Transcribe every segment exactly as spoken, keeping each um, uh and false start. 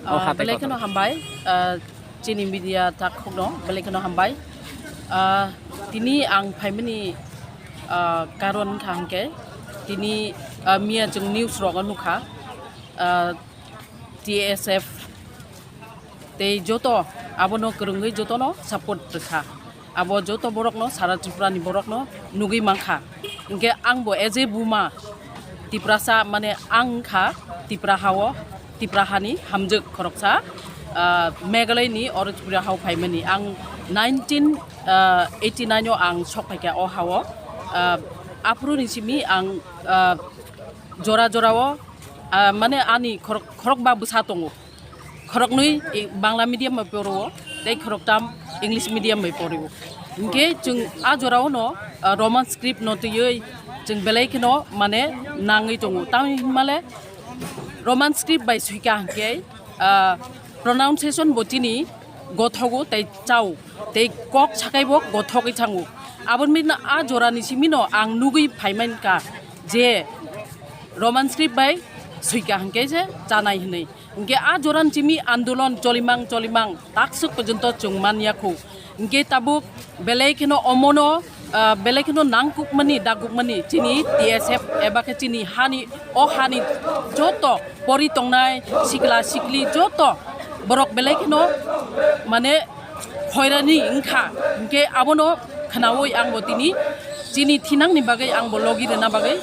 Ah, belai kheno hambai, ah, chini media takhukno belai kheno hambai. Ah, tini ang phaimani, ah, karon wngkha hwnkhe tini, ah, miya chwng news rogo nukha, ah, T S F tei joto abono kwrwngwi jotono support rwkha. Abo joto borokno, sara Tripura ni borokno nugwi mankha. Hwnkhe angbo as a buma Tiprasa, mane ang wngkha Tipra hao, Tipra hani hamjwk khoroksa, ah, Meghalaya ni oro Tripura hao phaimani. Ang nineteen eighty nine o ang sok phaikha o hao. Ah, aphuru ni simi ang, ah, jora jora o, ah, mane ani khorok, khorokba bwsa tongo. Khoroknwi i-, Bangla medium bai poro, tei khoroktam English medium bai poro. Hwnkhe chwng a jorao no, ah, Roman script no twiwi chwng belai kheno mane nangwi tongo. Tamni hwnmale Roman script bai swika hwnkhe, ah, pronunciation bo chini gothogo tei chao, tei kok sakai bo gothogwi thango. Aboni bini a jorani simi no ang nugwi phaimankha je Roman script bai swika hwnkhe se chanai hwnwi. Hwnkhe a jorani simi andolon cholimang cholimang takswk porjonto chwng manya kho. Hwnkhe tabuk belai kheno omono, ah, belai kheno nangkukmani dagukmani chini T S F eba khe chini hani, o hani joto pori tongnai sikla sikli joto borok belai kheno mane hoirani wngkha. Hwnkhe abono khnaui angbo tini chini thinangni bagwi angbo logi rwna bagwi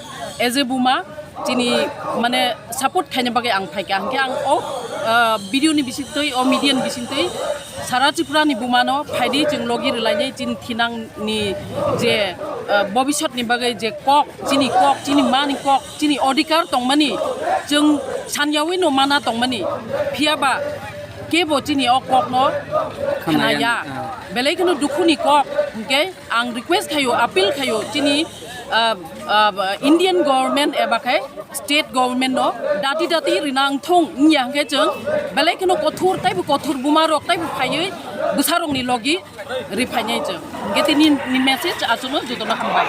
as a buma chini mane support khaina bagwi ang phaikha. Hwnkhe ang o, ah, video ni bisingtwi, o media ni bisingtwi sara Tripura ni bumano phaidi chwng logi rwlainai chini thinangni je, ah, bobisot ni bagwi je kok, chini kok, chini mani kok, chini odhikar tongmani chwng sanyaui no mana tongmani, phiyaba kebo chini o kokno khnaya. Khnaya, ah. Belai kheno dukhuni kok, hwnkhe ang request khaio, appeal khaio chini, ah, ah, Indian government eba khe state government no dati dati rina wngthung wngya hwnkhe chwng belai kheno kothor taibo kothor buma rok taibo phaiwi bwsa rokni logi riphainai chwng. Hwnkhe tini ni message achukno jotono hambai.